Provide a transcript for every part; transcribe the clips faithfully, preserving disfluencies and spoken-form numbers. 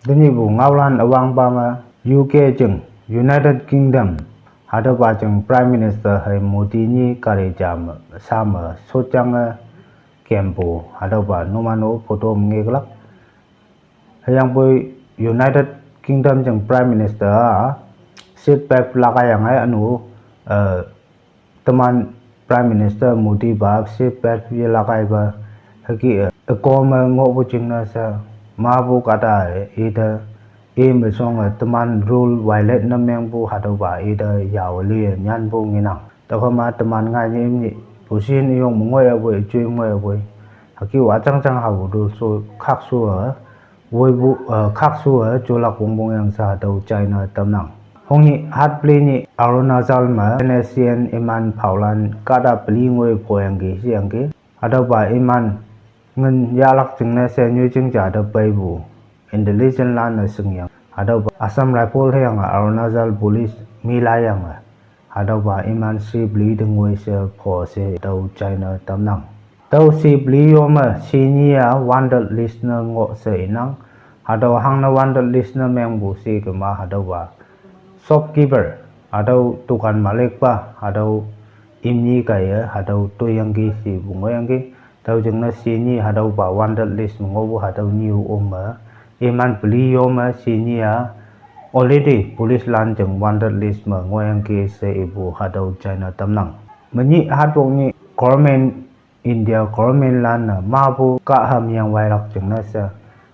Tenyihpu ngaolan üwangpa me U K jing United Kingdom hatüopa jing Prime Minister hei Modi nyi kari ja me, sa me sotyange kempu hatüopa numan-o photo me ngeklak. Hüyangpoi United Kingdom jing Prime Minister-a seat belt lakayange ünu, eh, teman Prime Minister Modi pa seat belt yelakaipa hüke, eh, ükome ngohpu jingne she, mapu kahta ite, ime shonge teman rule violate ne mengpu hatüopa ite yao liye nyanpu ngenang. Tüokhama teman ngai nyih imnyih, pusin üyong me ngoiyapoi, joi ngoiyapoi, hüke-o üjang jang hapu rule sho khakshu-e, woipu, eh, khakshu-e jolak wongpong yang she hatüo china tamnang. Hongnyih hatpeli nyih Arunachal me N S C N iman phaolan kahta peli ngoi phoyangki sheyangki. Hatüopa iman ngin yahlak jingne she nyoijing ja te peipu intelligence lan-e shingyang. Hatüopa Assam Rifle hüyange Arunachal Police milaiyange hatüopa iman shipeli te ngoi she pho she tüo china tamnang. Tüo shipeli yo me shinyi-a wanted list ne ngoh she inang. Hatüo hangne wanted list ne mengpu she kema hatüopa shopkeeper, hatüo dukan malikpa, hatüo imni kaiye hatüo toiyangki shepu ngohyangki. Tüo jingne shinyi hatüopa wanted list me ngohpu hatüo nyi-o ome, iman peli yo me shinyi-a already police lan jing wanted list me ngohyangki she ipu hatüo china tamnang. Menyih hatwok nyih government, India government lan-e mapu kahhamyeng wailak jingne she,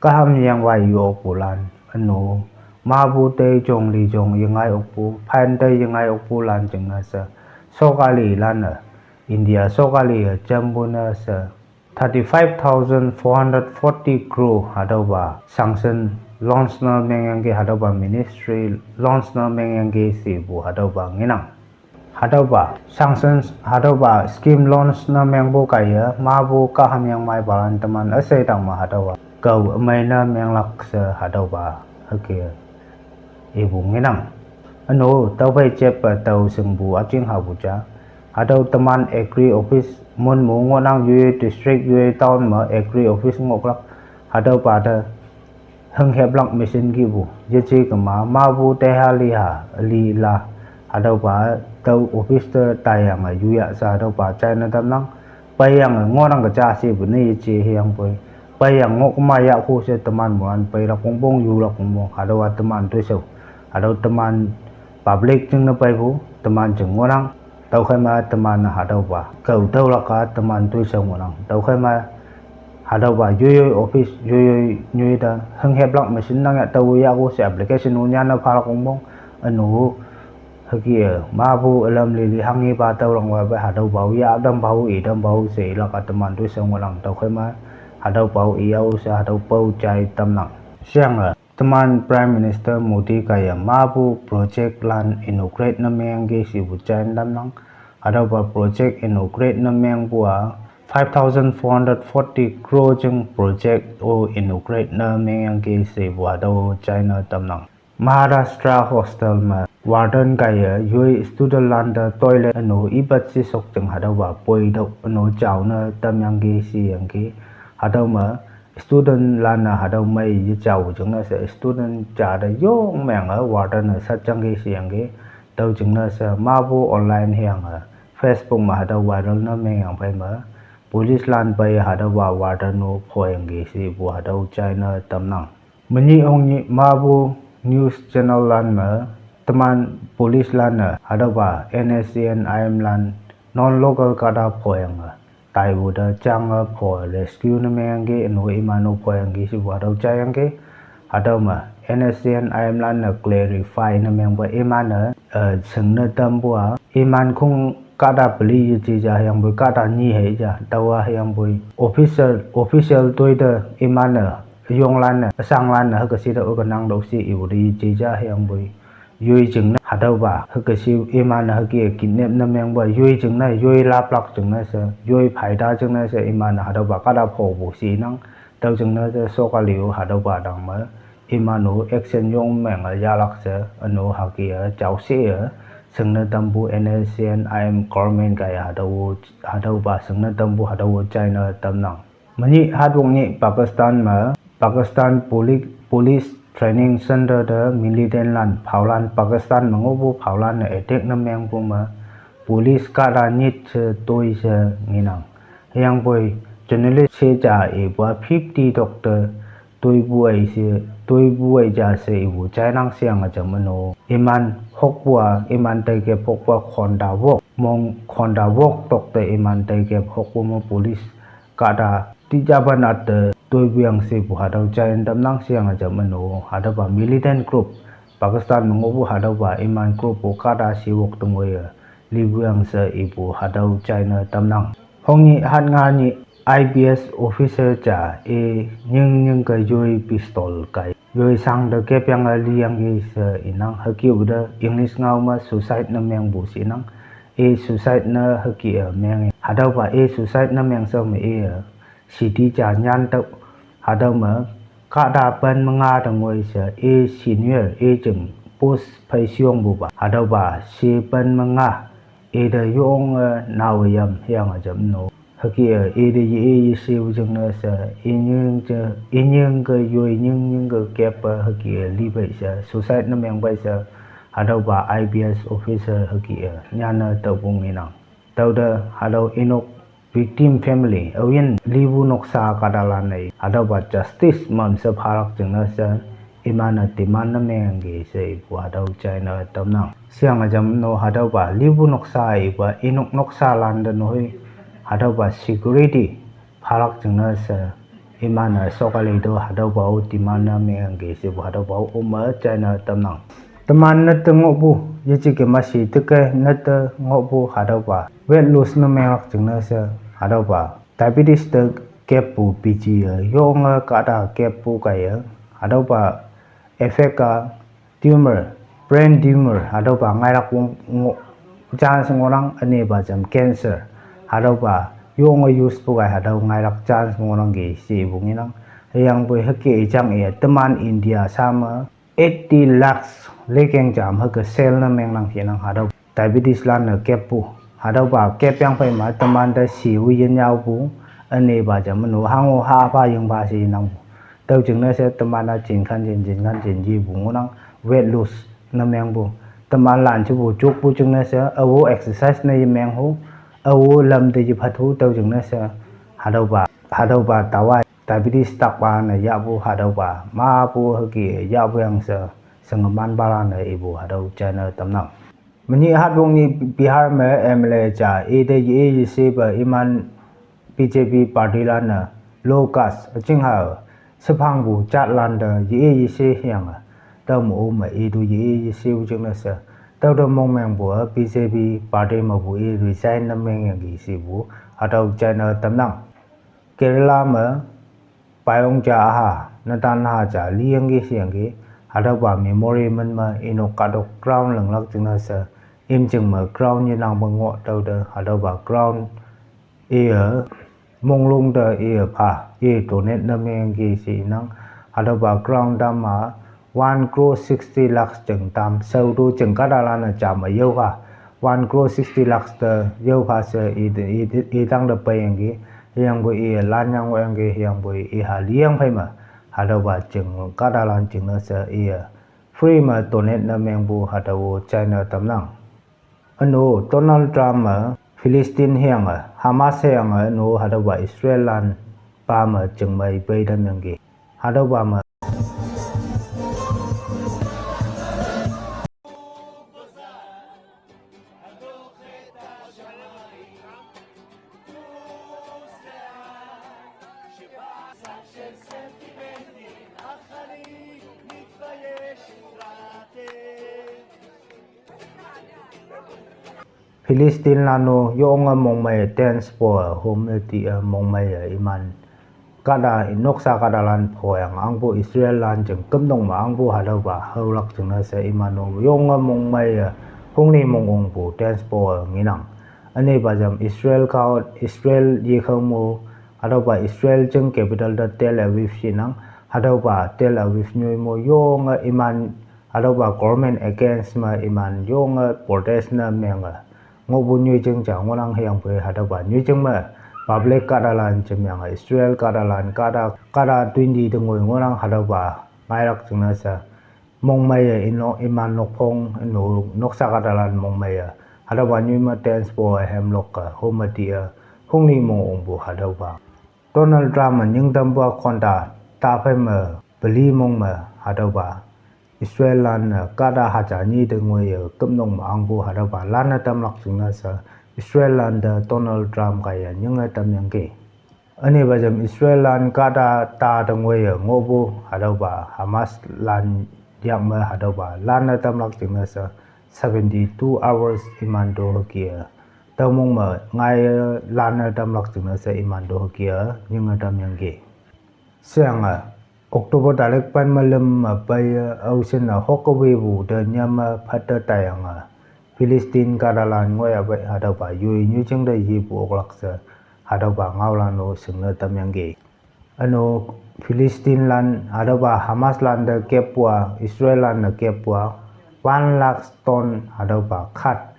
kahhamyeng wai yokpulan, ünu, mapu tei jong li jong yengai okpu, phan tei yengai okpulan jingne she, sokali lan-e, India sokali-e jampu ne she, thirty-five thousand four hundred forty crore hatüopa sanction launch ne mengyangki, hatüopa ministry launch ne mengyangki shepu hatüopa ngenang. Hatüopa sanction, hatüopa scheme launch ne mengpu kaiye mapu kahhamyeng maipalan teman üshei tang me hatüopa kao ümei ne menglak she hatüopa hüke ipu ngenang. Ünu, tüophei jeppe tao shingpu üjing hapu ja, hatüo teman agri office, Mon me ngohnang, yoi district, yoi town me agri office ngohlak, hatüopa te hüngheplak machine kihpu yeje kema mapu teha liha lila, hatüopa tüo office te taiyange yuya she hatüopa china tamnang. Peiyange ngohnang ke ja shepu ne yeje hüyangpoi, peiyang ngoh kema yahpu she teman moilan peilak wongpong, yulak wongpong, hatüowa teman toishao, hatüo teman public jingne peipu teman jing ngohnang. Tüokhei me teman hatüopa kao tüolak-a teman toishao ngohnang. Tüokhei me hatüopa yoi yoi office yoi yoi nyoi te hüngheplak machine nang ya tao yahpu she application-o nyanne phalak wongpong, ünu, hüke-e mapu ülam lili hanghepa tüolak wangpe hatüopa-o yah tampha-o i tampha-o she ilak-a teman toishao ngohnang. Tüokhei me hatüopa-o iya-o she hatüo pao jai tamnang. Sheyange teman Prime Minister Modi kaiye mapu project lan inaugurate ne mengyangki shepu china tamnang. Hatüopa project inaugurate ne mengpu-a five thousand four hundred forty crore jing project-o inaugurate ne mengyangki shepu hatüo china tamnang. Maharashtra hostel me warden kaiye yoi student lan te toilet ünu ipat shishok jing hatüopa poitüoh ünu jao ne tamyangki sheyangki. Hatüo me student lan-e hatüo mei yejao jingne she student ja te yong menge warden-e satjangki sheyangki. Tüo jingne she mapu online hüyange Facebook me hatüo viral ne mengyang phei me police lan pei hatüopa warden-o phoyangki shepu hatüo china tamnang. Menyih hongnyih mapu news channel lan me teman police lan-e hatüopa N S C N I M lan non local kahta phoyange taipu te jange pho rescue ne mengyangki, ünu iman-o phoyangki shepu hatüo jaiyangki. Hatüo me N S C N I M lan-e clarify ne mengpu iman-e, eh, shingne tampu-a iman khong kahta peli yeje ja hüyangpoi kahta nyi hei ja, taowa hüyangpoi official, official toi te iman-e, yonglan-e, üshanglan-e hüke she te-o ke nang tüo she ipu te yeje ja hüyangpoi yoi jingne hatüopa hüke she iman-e hüke kidnap ne mengpu-a yoi jingne, yoi laplak jingne she, yoi phaita jingne she iman-e hatüopa kahta phopu she inang. Tüo jingne she sokali-o hatüopa tang me iman-o action yong menge yahlak she, ünu hüke-e jao she-e shingne tampu N S C N I M government kaiye hatüo, hatüopa shingne tampu hatüo-o china tamnang. Menyih hatwok nyih Pakistan me, Pakistan poli-, police training center te militant lan phaolan Pakistan me ngohpu phaolan ne attack ne mengpu me police kahta nyit she toi she ngenang. Hüyangpoi journalist she ja ipu-a fifty doctor toipu ei she, toipu ei ja she ipu jainang sheyange jam üno. Iman hokpu-a, iman taikep hokpu-a khonta wok, mong khonta wok tokte iman taikep hokpu me police kahta tijapan atte toipu yang shepu hatüo jaine tamnang sheyange jam üno. Hatüopa militant group, Pakistan me ngohpu hatüopa iman group-o kahta shiwok te ngoiye lipu yang she ipu hatüo jaine tamnang. Hongnyih hat nganyih I P S officer ja i nying nyingke yoi pistol kai, yoi shang te kepyange liyangki she inang. Hükihpu te English ngao me suicide ne mengpu she inang. I suicide ne hüke-e menge. Hatüopa i suicide ne meng she me i-e city ja nyantüoh. Hatüo me kahta pen me nga te ngoi she i senior i jing post phei shiongpupa. Hatüopa she pen me nga ite yonge naoyam hüyange jam no. Hüke-e ite ye-e yeshepu jingne she inying je, inyingke yoi nying nyingke keppe hüke-e lipei she suicide ne mengpei she hatüopa I P S officer hüke-e nyanne tüopu ngenang. Tüote hatüo inok victim family aoyin lipu noksa kahtalan-e hatüopa justice mamshe phalak jingne she iman-e demand ne mengki she ipu hatüo jaine tamnang. Sheyange jam no hatüopa lipu noksa ipa inok noksalan te noi hatüopa security phalak jingne she iman-e sokali to hatüopa-o demand ne mengki shepu hatüopa-o üme jaine tamnang. Teman nete ngohpu, yejike mashi teke nete ngohpu hatüopa weight loss ne menglak jingne she hatüopa diabetes te keppu biji-e yonge kahta keppu kaiye hatüopa effect-a tumor, brain tumor hatüopa ngailak wong ngoh, chance ngohnang. Ünepa jam cancer hatüopa yonge use pu kai hatüo ngailak chance ngohnangki shepu ngenang. Hüyangpoi hüke i jang i teman India sha me eighty lakhs lekeng jam hüke sale ne mengnang shenang hatüo diabetes lan-e keppu. Hatüopa kepyang phei me teman te shiu yin yaopu, ünepa jam no hango hapha yingpha she nangpu. Tüo jingne she teman-a jinkhan jin, jinkhan jin yepu ngohnang weight loss ne mengpu. Temanlan jepu jokpu jingne she ao exercise ne yemenghu, ao lam te yephathu tüo jingne she hatüopa, hatüopa tawai diabetes takpa ne yahpu hatüopa mapu hüke yahpu yang she, shengemanpalan-e ipu hatüo jaine tamnang. Menyih hatwong nyih Bihar me M L A ja ite ye-e yeshepe iman B J P party lan-e low caste üjingha shephangpu jatlan te ye-e yeshe hüyange tüome-o me itu ye-e yeshepu jingne she tüote mongmengpu-a B J P party mepu i resign ne mengyangki shepu hatüo jaine tamnang. Kerala me payong ja aha, netan ha ja liyangki sheyangki, hatüopa memory men me inok kahtok crown linglak jingne she, imjing me crown yenangpe ngoh tüote hatüopa crown iye monglong te iye pha, iye donate ne mengyangki she inang. Hatüopa crown tam-a one crore sixty lakhs jing tam, shao to jing kahtalan-e jam-e yaopha, one crore sixty lakhs te yaopha she i, i, itangte peiyangki. Hüyangpoi iye lanyang ngohyangki, hüyangpoi iha liyang phei me hatüopa jing kahtalan jingne she iye free me donate ne mengpu hatüo jaine tamnang. Üno Donald Trump me Philistine hüyange Hamas hüyange üno hatüopa Israel lan pa me jingmei pei tamyangki. Hatüopa me Philistine lan-o yonge mongmei tents po-e home ti-e mongmei-e iman kahta noksa kahtalan phoyange angpu Israel lan jing kümdong me angpu hatüopa haolak jingne she iman-o yonge mongmei-e hongni mong ongpu tents po-e ngenang. Ünepa jam Israel kao, Israel yekhao mo, hatüopa Israel jing capital te Tel Aviv shinang. Hatüopa Tel Aviv nyoi mo yonge iman hatüopa government against me iman yonge protest ne menge ngohpu nyoijing ja ngohnang. Hüyangpoi hatüopa nyoijing me public kahtalan jemyange Israel kahtalan kahta, kahta twenty te ngoi ngohnang hatüopa ngailak jingne she, mongmeiye ino iman nokphong, ino noksa kahtalan mongmeiye, hatüopa nyoi me dance po-e hemlok-e, home ti-e, hongni mong ongpu hatüopa. Donald Trump-e nyingtampu khonta, taphei me, peli mong me, hatüopa. Israellan-e kahta haja nyi te ngoiye küpnok me angpu hatüopa lanne tamlak jingne she, Israellan te Donald Trump kaiye nyinge tamyangki. Ünepa jam Israellan kahta ta te ngoiye ngohpu hatüopa Hamaslan yak me hatüopa lanne tamlak jingne she seventy-two hours iman to hüke-e, tüomong me ngaiye lanne tamlak jingne she iman to hüke-e nyinge tamyangki. Sheyange, October tarik pen me lüm me peiye aoshinne hokkawepu te nyam me phatte taiyange, Philistine kahtalan ngoiya pei hatüopa yoi nyoijing te yepu oklak she, hatüopa ngaolan-o shingne tamyangki. Üno Philistinelan hatüopa Hamaslan te keppu-a, Israellan-e keppu-a, one lakh ton hatüopa khat.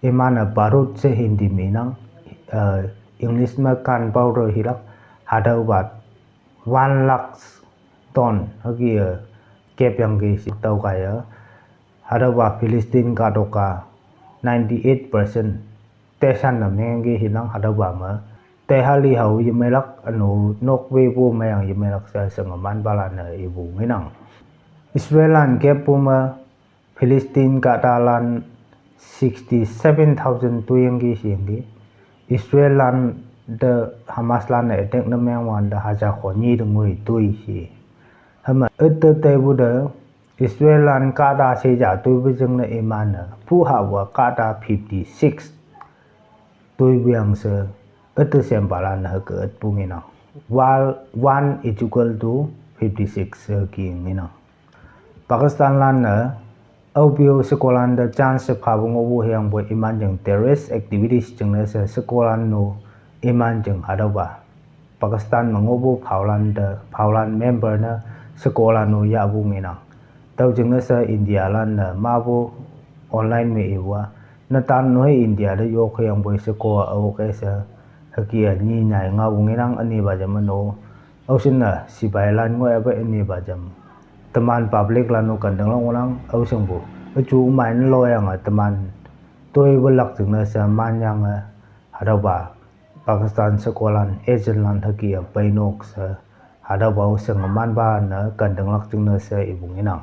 Iman-e barut she Hindi me nang, eh, English me gunpowder hilak, hatüopa one lakh ton hüke-e, kepyangki she tüo kaiye. Hatüopa Philistine kahtok-a ninety-eight percent teshan ne mengyangki hinang hatüopa me. Tehali hao yemeilak üno nokwepu meyang yemeilak she shengemanpalan-e ipu ngenang. Israellan keppu me Philistine kahtalan sixty-seven thousand toiyangki sheyangki. Israellan te Hamaslan-e attack ne mengwante haja khonyi te ngoi toi she. Hüme üte teipu te Israellan kahta sheja toipu jingne iman-e puhapu-a kahta fifty-six toipu yang she, üte shempalan hüke ütpu ngenang. While one is equal to fifty-six hüke ngenang. Pakistanlan-e aope-o shekolan te chance she phapu ngohpu hüyangpoi iman jing terrorist activities jingne she shekolan-o iman jing hatüopa Pakistan me ngohpu phaolan te, phaolan member ne shekolan-o yahpu ngenang. Tüo jingne she Indialan-e mapu online me ipu-a, netan-o hi India te yok hüyangpoi sheko-a oke she, hüke-a nyi nyai ngaopu ngenang. Ünepa jam üno, aoshinne sipailan ngoiya pei ünepa jam, teman publiclan-o kantinglak ngohnang aoshingpu. Üju mai ne loyange teman toiwülak jingne she manyange, hatüopa Pakistan shekolan agentlan hüke-e peinok she, hatüopa-o shengemanpa ne kantinglak jingne she ipu ngenang.